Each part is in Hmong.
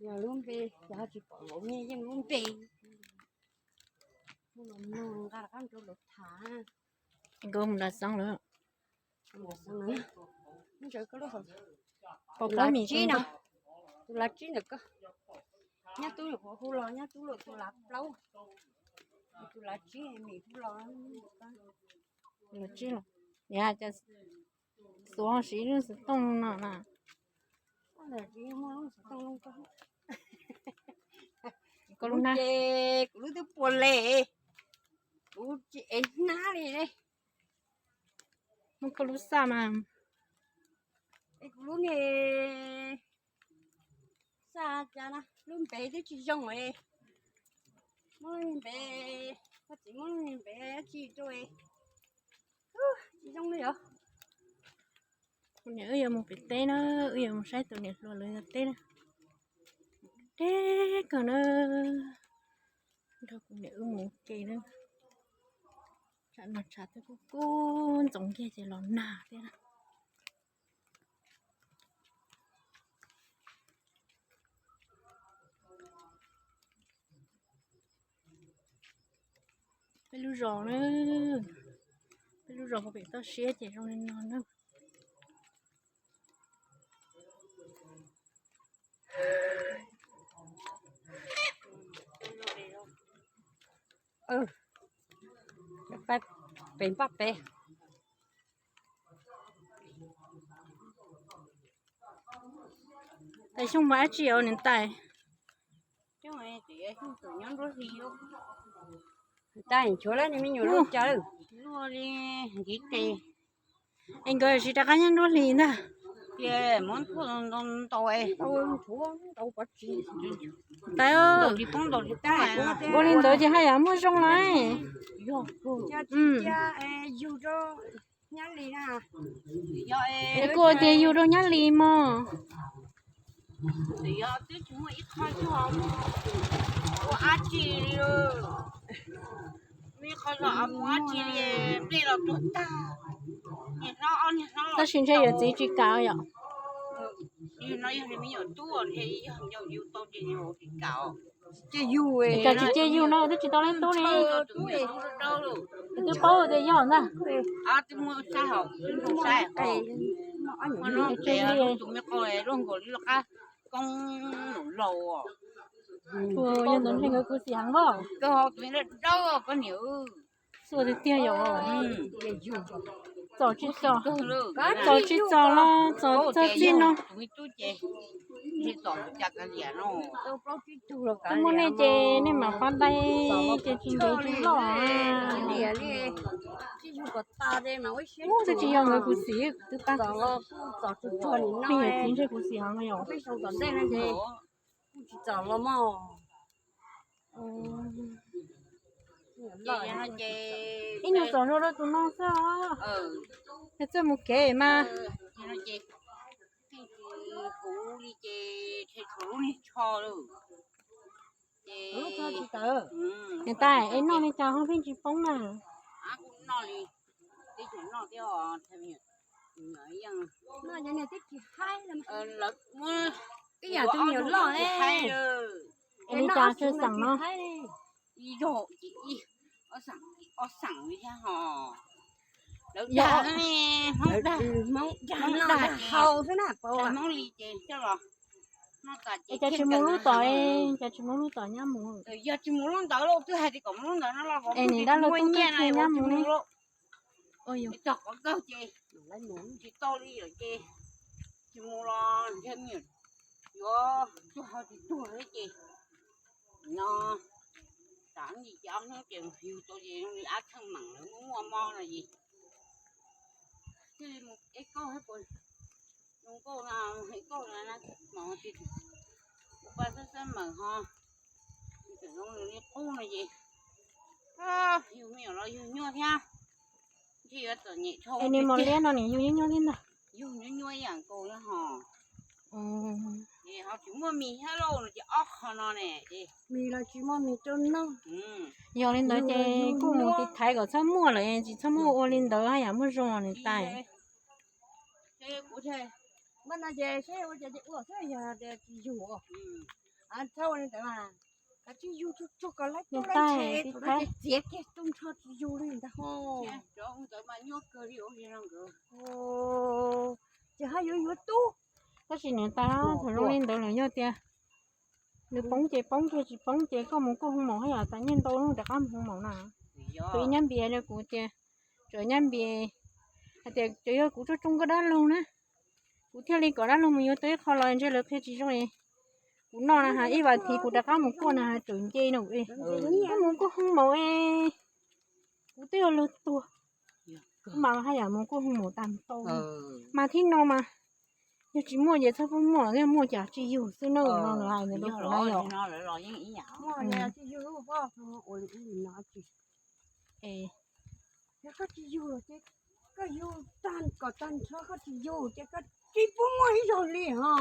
Yog lub npe, yog tsis pom vauv nyiaj yeej lub npe. Mus nqa rov qab rau lawv tham. Nkawd mus nram xeev lawm. Pom pob mis tsib no, tus lav tsib ntawm ko. Nyab tub nyuam qhuav hu los, nyab tub los tus lav plaub, tus lav tsib mis hu los. Lav tsib los, yog cas xuav siv lub xov tooj no na. Koj lub na, kuv lub twb puas le, kuv tsis ev hnab li ne. Muab koj lub xaj mas. Es kuv lub ne, xaj cas na, lub npe twb tsis zoo li. Muab lub npe, koj txiv muab lub npe tsis rau, tsis zoo li os. Kuv niam wb yuav mus pem teb na, wb yuav mus saib tus niam hluas lawv ua teb na. Deb kawg na, nrog kuv niam wb mus ua ke na. Tsam no tshav twb kub kub ntxoov kiag ces los nag thiab na. Peb lub zos na, peb lub zos puag pem toj siab ces zoo li no na. Pem npaj pem. Tais Xyooj mas dab tsi os niam tais? Tais nchuav lawm, nws me nyuam loj cas lawm. Es nkawd tsis rov qab nyob nruab hlis ntag. Tais, ua li ntawd ces haj yam muaj zoo lauj. Es kuv tias yug rau Nyab Lis mog. Tab sis ntshe yawm txiv tsis kam yom. Cas tsis cia yug no twb tsis tau leej tub li. Twb paub tias yog ntag. Ua yog ntawd ntshe nkawd khuv xim heev os. Xua tiag tiag yom. Txom tsis txom, txom tsis txom los txom txog txij no. Twb muaj nej ces nej mam pab dai ces tsis ntev tsis loj. Twb tsis yog nkawd khuv xim, twb pab. Peb yawm txiv ntshe khuv xim heev no yom. Ib nyuag txom nyem rau tus no xwb os. Yog txawj mus kev mas. Niam tais, es noj li cas ho pheej tsis poob na? Ib yam tus me nyuam loj, es li cas tsawg xeem no? Hmoob dag, Hmoob dag, Hmoob li ces coj los. Es cas tsis mus lub tom, cas tsis mus lub tom nyab mus? Yog tsis mus lub ntawd los twb hais tias kom mus lub ntawd no los, es nim dab laug tub twb tsis nyab mus ne. Txog qhov kawg ces tsis tau li lawm ces tsis mus los ntshe me nyuam yuav tuag ho tsis tuag thiab ces no. Tam ib ntsis ces ob hnub ces yug tau ces zoo li ab txheej meem lawv muaj muaj mob no ces thiaj li mus ev kauj thiab puas zoo nkauj no, ev kauj no na, mos ces ua pa xab xab meem ho tseem zoo li qub no ces yug me nyuam los yug nyuaj thiab. Ntshe yuav txom nyem dhau. Es niag mos liab no niam yug yeej nyuaj thiab ntag. Yug nyuaj nyuaj ib yam nkaus li hos. Ces ho tsis muaj mis thiab lauj, no ces ob qho no ne ces mis los tsis muaj mis rau noj. Yog li ntawd ces kuj mus tiv thaiv kom txhob muaj lawm, tsis txhob muaj ua li ntawd haj yam muaj zoo niam tais. Ces kuv, no ces seb ua cas ces ua xwb, yog tias tsis yug. Tsis yug tsis txog kom laib tub laib ntshe thaum no ces txiav kiag tub nrho tsis yug li ntag ho. Ces haj yuav yuav tub. Tab sis niam tais thaum zoo li ntawd lawm yog tias nws poob ces poob, tsis poob ces koj mus kuaj hoo maum haj yam tas nyiaj ntau rov qab mus hoo maum na. Kuv ib nyab npias rau kuv tias, tseem nyab npias hais tias tseem yog kuv tsuj tsoo koj dab laug na, kuv thiaj li kom dab laug mus yuav tau ib qho los ntshe lawv qhia tsis zoo. Kuv noj na has ib vas thiv kuv rov qab mus kuaj na has tseem nce no, koj mus kuaj hoo maum es kuv twb yuav luag tuag. Mas haj yam mus kuaj hoo maum tag ntau, mas thib no mas yog tsis muaj ces txhob pub muaj, muaj cas tsis yug xwb na no lawv hais ntawd rau kuv na yom. Koj tsis yug ces koj yug tag kom tag nrho, koj tsis yug ces koj tsis pub muaj ib zaug li ho.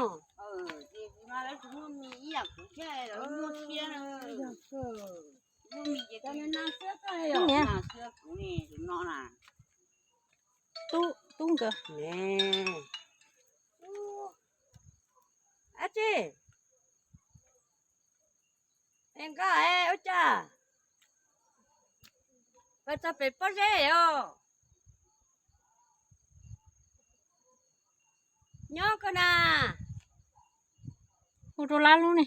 Tub nkawd. Ab tsi, es nkoj ua cas pais txog pem pob zeb os? Nyob koj na. Hu rau lab lub ne.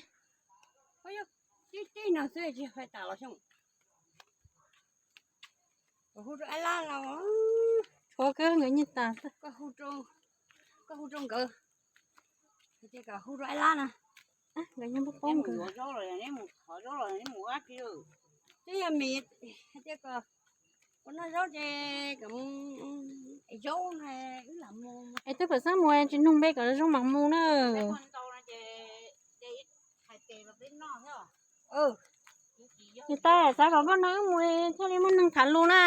Tib tib no xwb tsis fais tas los xyoo. Hu rau ab lab los. Tshuav kawg nkawd nyiaj tas xwb. Koj hu rau nkawd, hais tias kom hu rau ab lab na. Nkawd nyob poob poob nkawd. Twb yog mis hais tias kom ua noj zaub ces kom mus es zaub na, wb lam mus. Es twb pam xab mus tsis nug npe kom zoo mam mus na. Niam tais xav kom poj neeg wb mus thiaj li muaj neeg tham lus na.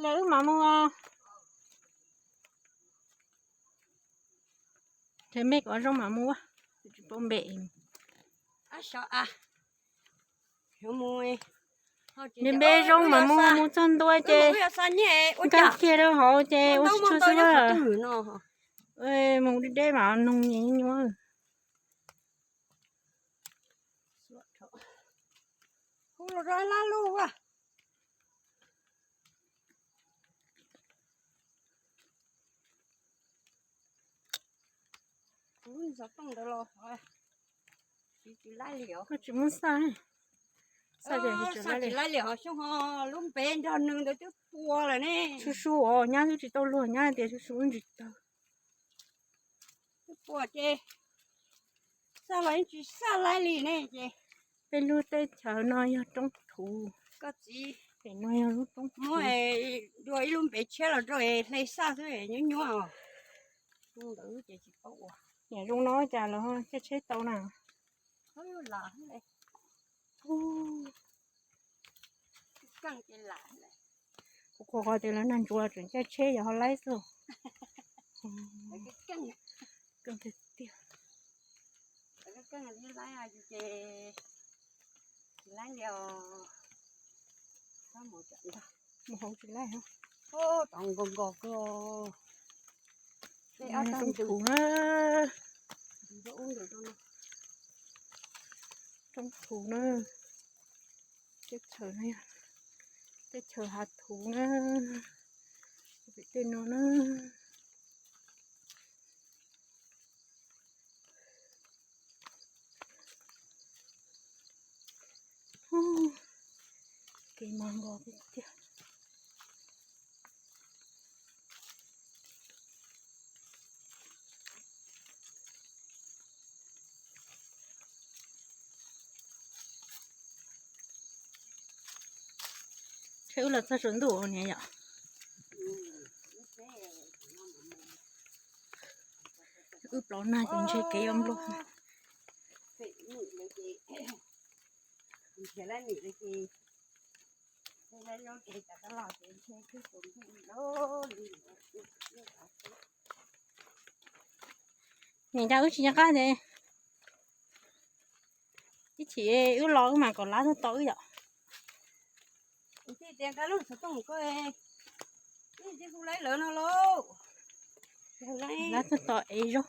Li wb mam mus. Nrhiav npe kom zoo mam mus, tsis paub npe. Npe npe zoo mam mus, mus txog ntua ces nkag kiag rau hauv ces ua tsis tshua xwb. Mus deb deb mas noog nyuaj nyuaj. Koj tsis muab xaj, xaj ces tsis laib li os. Xyoo ho lub npe nrog nws ntawd twb pua lawm ne. Su su os, nyab twb tsis tau luag, nyab tias su su wb ntsis tawg. Twb pua ces xaj los yeej tsis xaj laib li ne ces. Peb lub teb chaws no yog roob thuv, koj txiv, pem no yog lub roob thuv. Muab dua ib lub npe tshiab los rau es hle xaj xwb nyuaj nyuaj os. Ntawd ces tsis paub ua. Niam zoo no cas los caij tsheb tau na. Kuv qhuas qhov tias lawv nag ntsuav tseem caij tsheb yog ho laib xwb. Keej tiag tiag. Mus hauv tsis laib. Roob thuv na, roob thuv na, teb chaws, teb chaws hav thuv na, pem tej no na. Kev mos nkaus tiag tiag. Tsheb wb los txog tsaus ntuj niam yom. Wb plaub nag ces ntshe kev yuav npluag. Niam, cas wb tsis nco qab tias ib chim wb los wb mam kom lab tuaj tos wb yom. Tias nqa lub xov tooj ko, Txog tom ev zaub.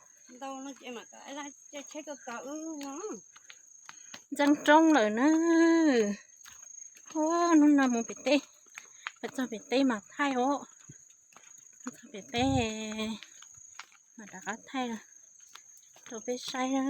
Ntxeev roob lawm na. Hnub no mus pem teb, txog pem teb mas thaij os. Txog pem teb mas rov qab thaij rau peb saib na.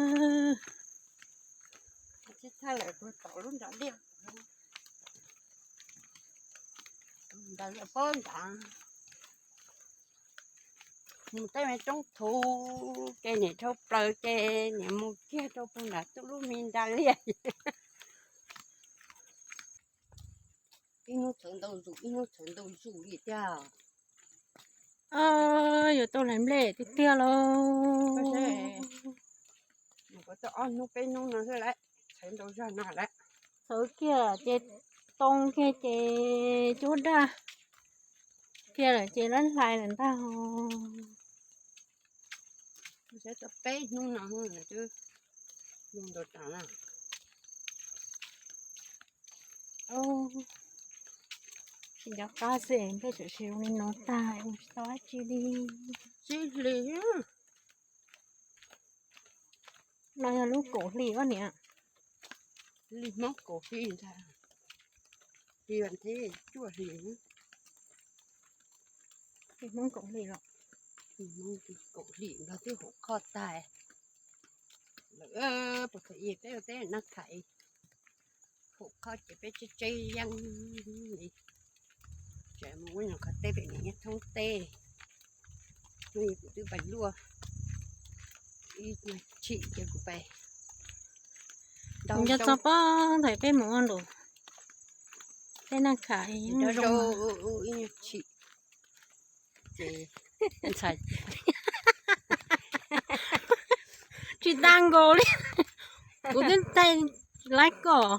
Mus tej me roob thuv ces niam dhau plaws ces niam mus kiag rau puag nram tuj lub me nra liaj. Ib hnub txhawv ntau zus, ib hnub txhawv ntau zus li tiag. Yuav tau hlais nplej tiag tiag lauj. Mus kom tau ob hnub peb hnub no xwb lawm, txhawv ntau zog no lawm. Txhawv kiag ces too kiag ces cub daj kiag lawm ces lawv hlais lawm ntag. Saib tau peb hnub no twb zoo ntau tas na. Tsis nco qab xwb, nplej tseem zoo li no tag, ua tsis tau dab tsi li. Tsib hlis. No yog lub kaum hli os niam. Li Hmoob kaum hli ntag. Hli vas thib cuaj hlis. Li Hmoob kaum hli los? Li Hmoob kaum hli Nplog twb haum khoj tag lawm. Puas thaum ub peb ua teb noj khais, haum khoj ces peb tseb tseb yeeb li. Tseem mus ua nyuag qhov teb pem niam Nyiaj Thoob teb. Hnub ib kuv twb pais luaj ib tshim ces kuv pais nco txog pob ntawm peb mus ua ntu, peb noj khais ib nyuag tshim ces ntxhais tsis tag nkaus li. Kuv twb thaij laib koj,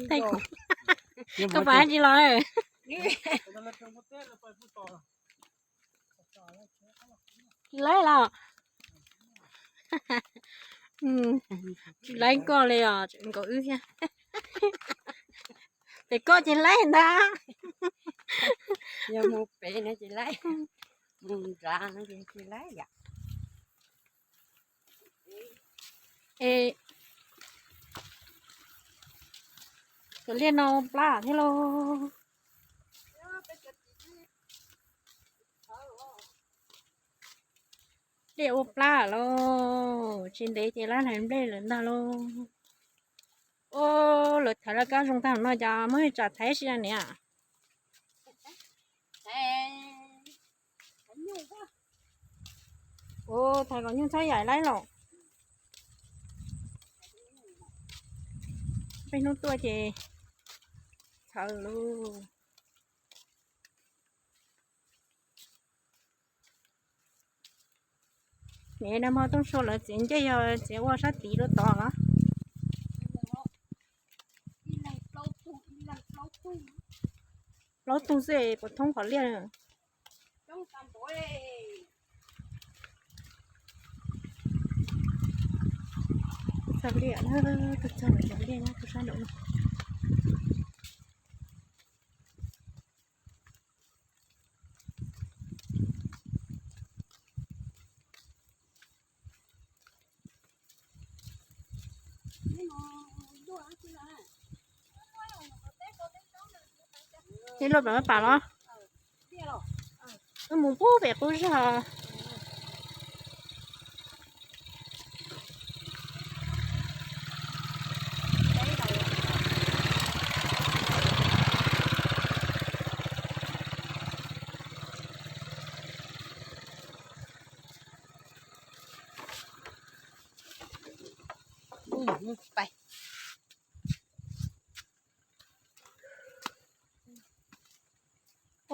thaij kuv, koj pais dab tsi los? Tsis laib los? Tsis laib koj li os, tseem nkaus wb thiab. Pem koj ces laib ntag. Yog mus pem no ces laib, mus nrad no ces tsis laib yom. Es cov liaj no plab thiab lauj. Liaj ua plab lauj, tsis ntev ces lawv hlais nplej lawm ntag lauj. Os, lawv thaiv lawv kab zoo tag no cas muab tsam thaiv si niam. Ua thaiv kom nyuj txhob yaim laib los. Peb hnub tuaj ces txhawv lauj. Niam nag hmo Tooj Sua lawv txiav ncej yog txiav ua sab tid rau tod los? Plaub tug xwb puas thoob qhov liaj. Txog liaj, txog cov liaj nyob rau sab nraum no. Ib luaj pem mab pam los? Wb mus pub pem qub zog.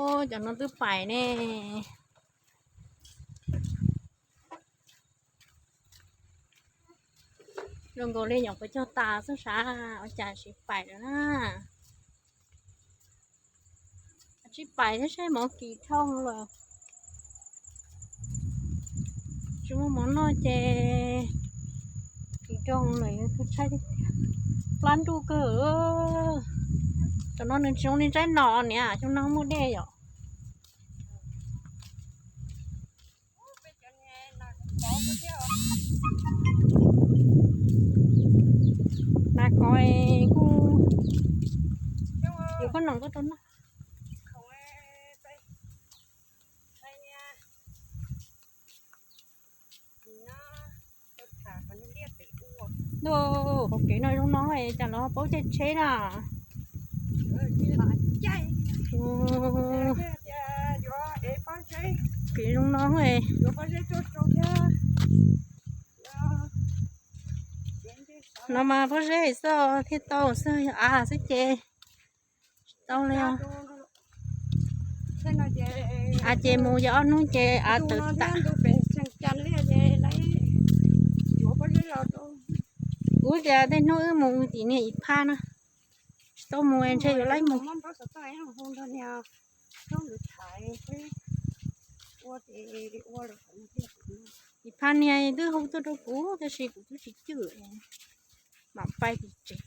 Ub, cov no twb pais ne. Zoo nkaus li nyuam qhuav cog tas xwb sas, ua cas tsis pais lawm na. Tsis pais thiab, saib mov kis dhau lawm. Tsis muaj mov noj ces kis dhau lawm, tshaib plab ntuj kawg. Cov no nws tsis zoo li ntsaib no niam, xyoo no muaj dej yom. Hnov kuj yuav koj nom tuaj rau noj. Ntuj, hauv kev no zoo no es cas los paub caij tsheb na. Kev zoo no es. No mas pob zeb xwb thiaj tau xwb, yog av xwb ces tsis tau li os. Av ces mus yog ob hnub ces av tawm tas. Kuv tias tej hnub wb mus tim niag Ib Phaj na, tsis tau mus ntshe yuav laib mus. Ib Phaj niag twb hu tuaj rau kuv tab sis kuv twb tsis cwj, mam pais tim tsev.